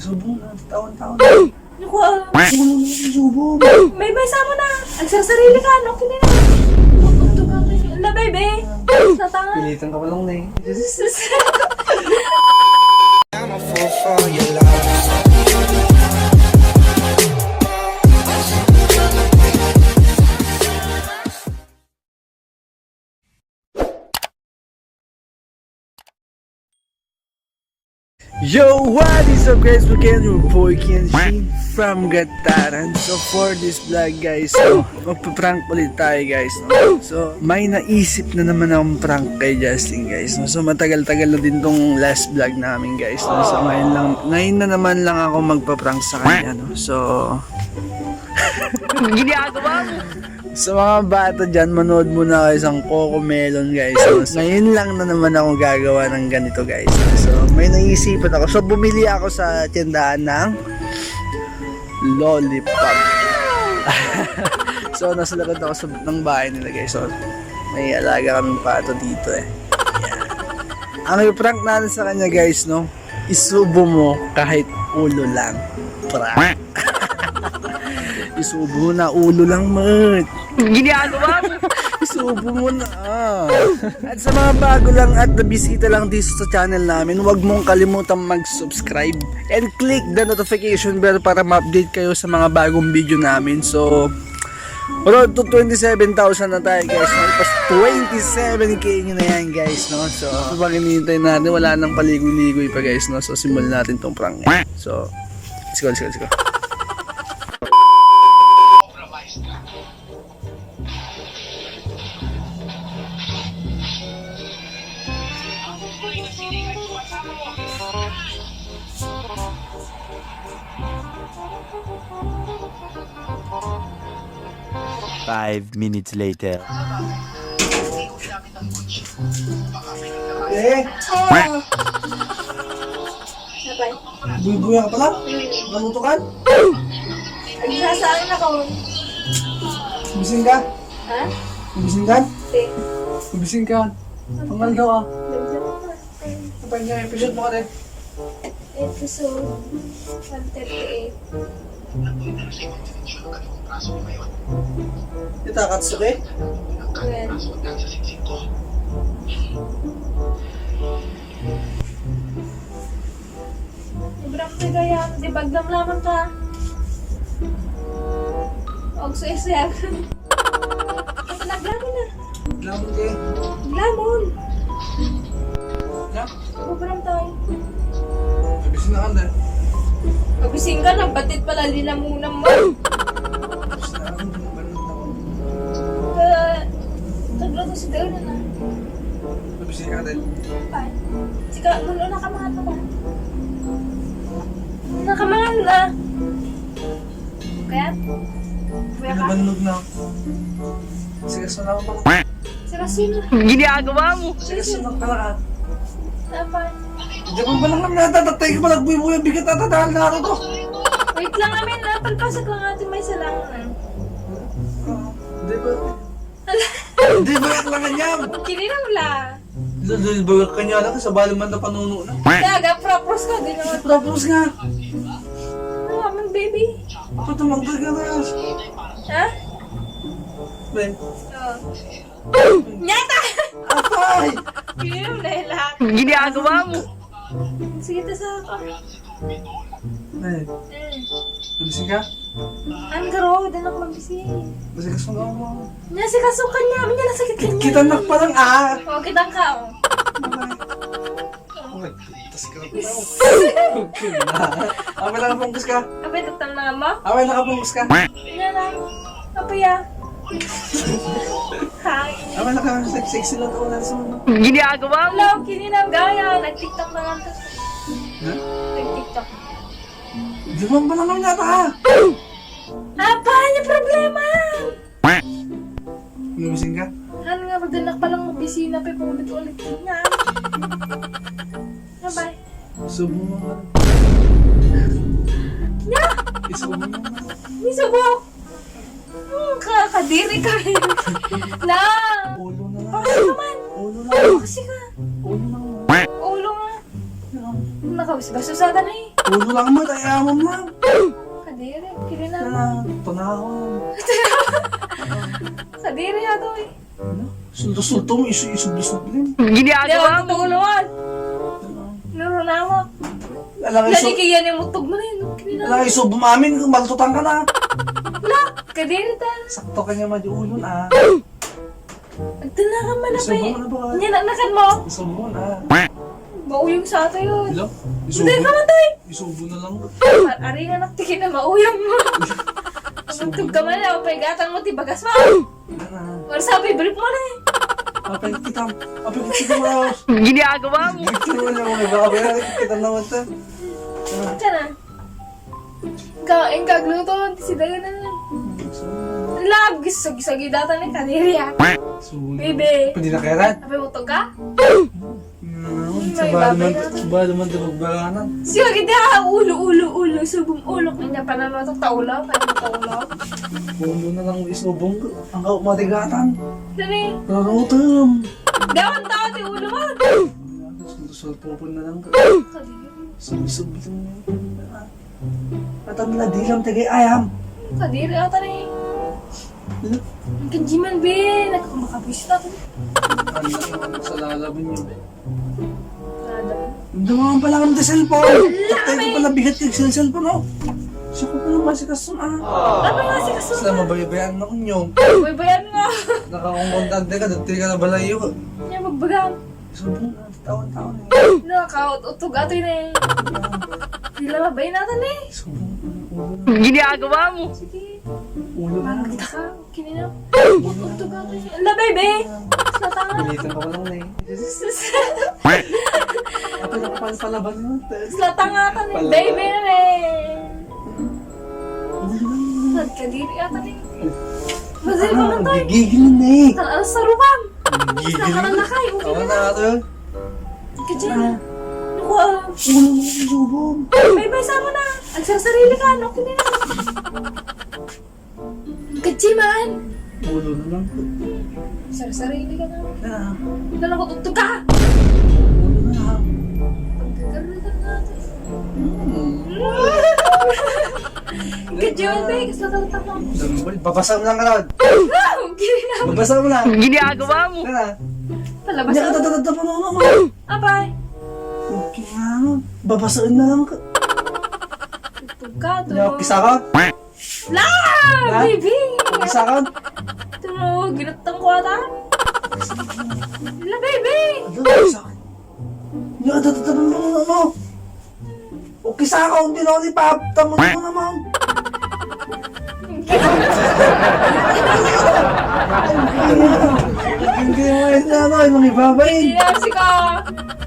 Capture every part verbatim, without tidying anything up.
Subo na, taon-taon. Naku, ah. Subo na, subo. May, may sama na. Agsarsarili ka, no? Kini na. Ito ka, kini. Na, baby. Sa tangan. Pilitan ka pa lang na eh. Sus. I'm a fool for your love. Yo, what is up, guys? Again, your boy Kenji from Gataran. So for this vlog, guys, no, magpa-prank ulit tayo, guys, no? So may naisip na naman akong prank kay Justin, guys, no? So matagal-tagal na din tong last vlog namin, guys, no? So ngayon lang, ngayon na naman lang ako magpa-prank sa kanya, no? So ginagawa mo. Sa mga bata dyan, manood muna kayo sa Cocomelon, guys. So, ngayon lang na naman ako gagawa ng ganito, guys. So, may naisipan ako. So, bumili ako sa tindahan ng lollipop. So, nasa labas ako sa, ng bahay nila, guys. So, may alaga kaming pato dito eh. Yan. Ang i-prank natin sa kanya, guys, no? Isubo mo kahit ulo lang. Prank. Isubo mo na ulo lang, Mat. Ginagawa mo. Isubo mo na. At sa mga bago lang at nabisita lang dito sa channel namin, huwag mong kalimutang mag-subscribe and click the notification bell para ma-update kayo sa mga bagong video namin. So, road to twenty-seven thousand na tayo, guys. May pas twenty-seven K nyo na yan, guys, no? So, habang hinihintay natin, wala nang paligoy-ligoy pa, guys, no? So, simulan natin tong prank. So, let's go, let's go, let's go. Five minutes later. Eh, ah, Sabay. Buy-buya ka pala? Naluto ka? Nagsasaan na ka, oh. Gising ka? Ha? Gising ka? Te. Gising ka? Pangal daw, ah. Nagdala ka. Apa niya, episode mo ka, te? Episode one thirty-eight. Kita, Katsuki? Well. Sobrang ligaya. Di ba, aglamlaman ka? Og suyag-suyag. Ito, naglamon na. Lamon kayo. Lamon. Na? Sobrang tayo. Nabisin na ka, Ande. Nabisin ka, nagbatit pala, linamunan mo. Nabisin na ka, Ande. Nabisin na ka, Ande. Eh, sobrang gusto na. Nabisin ka, Ande. Bye. Sige, muno na ka, mga taba. Muno na ka, mga na. Kaya? Kuya ka? Pinabannog na ako. Sige, sana ako pala. Sige, sino? Ginagawa mo? Sige, sino pala ka? Tama. Diyan ka pala nga natatatay ka pala, buhay-buhay, bigat ata, dahil na ako to. Wait lang, amin, napalpasak lang natin, may salangan. Ah, di ba? Di ba, yak lang yan? Kinilaw lang. Dudulbag ka niya lang, sa bali man na panuno na. Kaya ga, propose ka, di naman. Propose nga. Ano, aming baby? Ako tumanggal ka na. Ha? Ben. Oo. Nyata! Atay! Kinilaw na yung lahat. Ginagawa mo. Sige, tas ako. Eh, Mm. Nabisin ka? Ang garo, di na ako mabisi. Masikaso nga ako. Nasikaso ka niya, may nasakit ka niya. Kita na pa lang, ah. O, kitang ka, o. Okay, tas ka na pa. Amin, nakapungkos ka. Abay, tatam na nga mo? Amin, nakapungkos ka. Yan na. Apa ya? Hi. Amin, naka-sexy lang ako na sa mga. Ginagawa mo? Hello, kini na gaya. Nag-TikTok na lang to. Ha? Nag-TikTok. Di ba pala nang yata, ha? Apa niya problema? Lumising ka? Han nga, magdanak pa lang mabisina pa, paulit-ulit na. Bye-bye. Subo mo nga. Nya! Isubo mo nga. Ni subo! Hmm, ka-, kadiri ka rin. Na! Ulo na nga. Paksi ka man! Ulo na nga. Paksi ka! Ulo na nga. Ulo nga. Ano? Nakabasbas sa sana eh. Ulo lang mo, tayo amam lang. Kadiri, kiri na. Tana, tunahon. Kadiri ato eh. Ano? Sulto-sulto mo, isu-, isubli-subli. Ginagawa mo. Tuluan. Nuro na mo. Alang iso-, lagi kaya niya mutog mo na yun. Kiri na. Alang iso bumamin, kung maltutan ka na. La, kadiri ta. Sakto ka niya, madi ulo na. Agtanakan man na pa eh. Isubo mo na ba? Niya, nanakan mo. Isubo mo na. Mauyong sa ato yun. Hello? Hindi ka man tayo. Isubo na lang. Ar-, ari nga naktikin na mauyong mo. Isubo. Matug ka man na, paigatan mo, ti bagas mo. Ano? Wala sabi, brief mo na eh. Apay kita, apay kita mo. Ginagawa mo. Brief mo na, mga babae, kita naman ta. Diyan na. Kain ka, agluto, ti sidagan na. Lab, gisag-sagi data ni kadiri, ah. Sulit. Bebe. Pwede na kaya rin? Apay mo to ka? Mm, may sabado babay man, na. Sabado man ito magbaranan. Siya, kita, ulo, ulo, ulo, subong ulo. Kanya pa naman ito, taula, kanya taula. Ulo na lang isubong ko. Ang kao matigatan. Dali. Narutam. Dawan tao, ti ulo mo. Sulpupon na lang ko. Kadiri. Subong-subong. Atam na dilam tagay ayam. Kadiri ata ni. Ano? Ang kanjiman, be. Nagkakumakabista ko. Ano, ano sa lalaban niyo, be? Lalaban. Hindi mo pala kami sa cellphone. Takay ko pala bigat yung cell-, cellphone, oh. Siya ko pala masikasun, ah. Ano nga si kasun? Sila mabaybayan na kunyo. Baybayan nga. Nakakungkontante ka, dati ka na balayo. Niya magbagan. Subong, ah, taon-taon, eh. Nakakaut-utog ato yun, eh. Dila mabay natin, eh. Subong, ulo na. Ginagawa mo. Sige. Ulo na. Mangita ka. Kinina. Utog-utog ato yun. Ala, baby! Slatanga. Pilitan ko lang, eh. Sus. Ato na kapal palaban mo. Slatanga ka ni baby na, eh. Ulo na. Nagkadiri ata ni. Masaya ko lang tayo. Gigil na, eh. Alas sa rumam. Gigil. Sa kanan na kayo. Okay na. Awan na, ate. Kajay na. Ah. Naku, ah. Ulo mo, subong. Bye-bye, sama na. Agsasarili ka, ano? Okay na. Kajay man. Ulo na lang. Agsasarili ka na. Ah. Ito lang ko, tugtog ka. Ulo na lang. Pagkakarnitan natin. Hmm. Kajay man, be. Gusto ka lang tapang. Dambal, babasa mo lang ka lang. Ah, okay na. Babasa mo lang. Ginagawa mo. Tara. Palabas. Hindi ka ako. Tatatapon mo, mama. Abay. Okay nga, no? Babasaan na lang ka. Tugtog ka, to. Hindi ako kisakot. La! La? Baby! Kisakot? Ito mo, ginatang ko ata. La, baby! Ano, kisakot? Hindi ka tatatapon mo, mama. O kisa ka, hindi na ni pap, tamo mo naman. Hindi mo yun na, ano, yung mga ibabay. Hindi na, sika.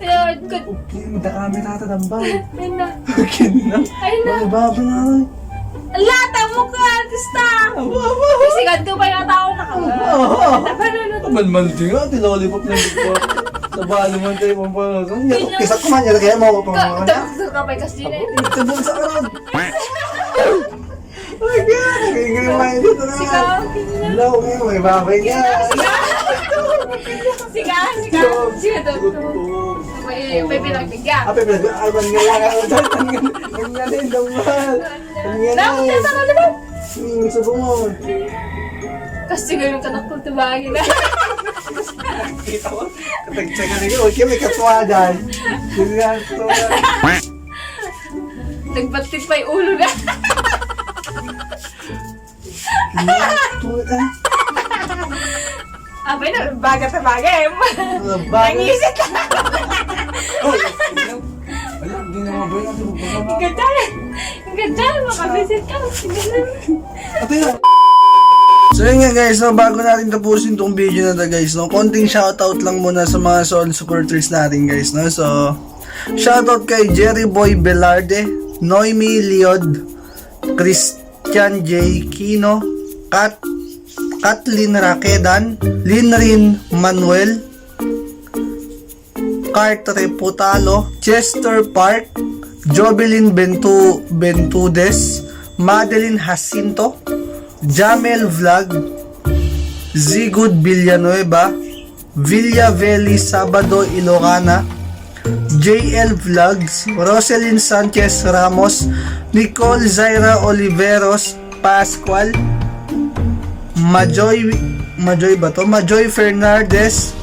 Ayun, good. Okay, hindi kami tatadambay. Ayun na. Okay na. Ayun na. Mga ibabay na, ano. Ala, tamo ka, artista. Abo, abo, abo. Kasi ganito pa yung tao na ka. Oo. Tapanunod. Malmal din nga, ti lollipop na dito. Sa bali man tayo, pampano. Hindi, kisa ko man, yan, kaya mo ako pang mga. Doktor ka pa, kasi yun eh. Ito, bulsa ka ron. Ay, kaya, nagiging mind ito na. Sika. Hello, ngayon, may babay niya. Sika, sika. Sika, doktor. May, may pinagbigyan. Ah, may pinagbigyan. Ay, man nga lang. Ay, man nga lang. Man nga lang. Dapat na sa ano ba? Hmm, sa bungo. Kasi ngayon ka nakultibagi na. Kita mo? Katagtsagan na yun. Kaya may katwadan. Yun nga, katwadan. Nagbatit pa yung ulo na. Ito, ah. Abay na, baga sa bagay. Baga. Nangisit. Oh, wala, hindi na mabay natin magpapagawa. Ang ganda. Ang ganda, makabisit ka. Ate, ah. So yun nga guys, no, bago natin tapusin tong video na to guys, no, konting shoutout lang muna sa mga solid supporters natin guys, no. So shoutout kay Jerry Boy Velarde, Noemi Liod, Christian J Quino, Kat Kathleen Raquedan, Linrin Manuel, Cart Reputalo, Chester Park, Jovelyn Bentu-, Bentudes, Madeline Jacinto, Jamel Vlog, Zigud Villanueva, Villa Veli Sabado Ilocana, J L Vlogs, Roselyn Sanchez Ramos, Nicole Zaira Oliveros Pascual, Majoy, Majoy ba to? Majoy Fernandez,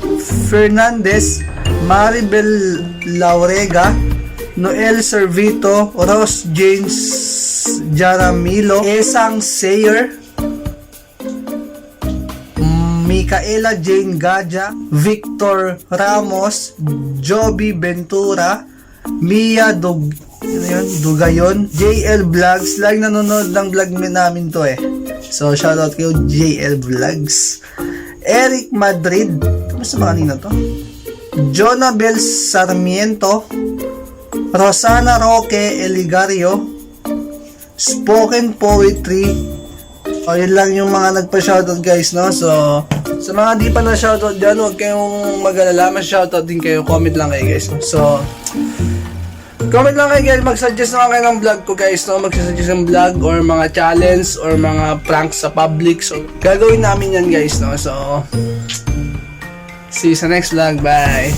Fernandez, Maribel Laurega, Noel Servito, Ross James Jaramillo, Esang Sayer, Micaela Jane Gaja, Victor Ramos, Joby Ventura, Mia Dug ano yun? Dugayon, J L Vlogs. Lagi nanonood ng vlog mi- namin to eh. So, shoutout kayo, J L Vlogs. Eric Madrid. Kamusta ba kanina to? Jonabel Sarmiento, Rosana Roque Eligario, Spoken Poetry. O, yun lang yung mga nagpa-shoutout, guys, no? So, sa mga di pa na-shoutout dyan, huwag kayong mag-alala. Mas shoutout din kayo. Comment lang kayo, guys, no? So, comment lang kayo, guys. Mag-suggest naman kayo ng vlog ko, guys, no? Mag-suggest ng vlog or mga challenge or mga prank sa public. So, gagawin namin yan, guys, no? So, see you sa next vlog. Bye!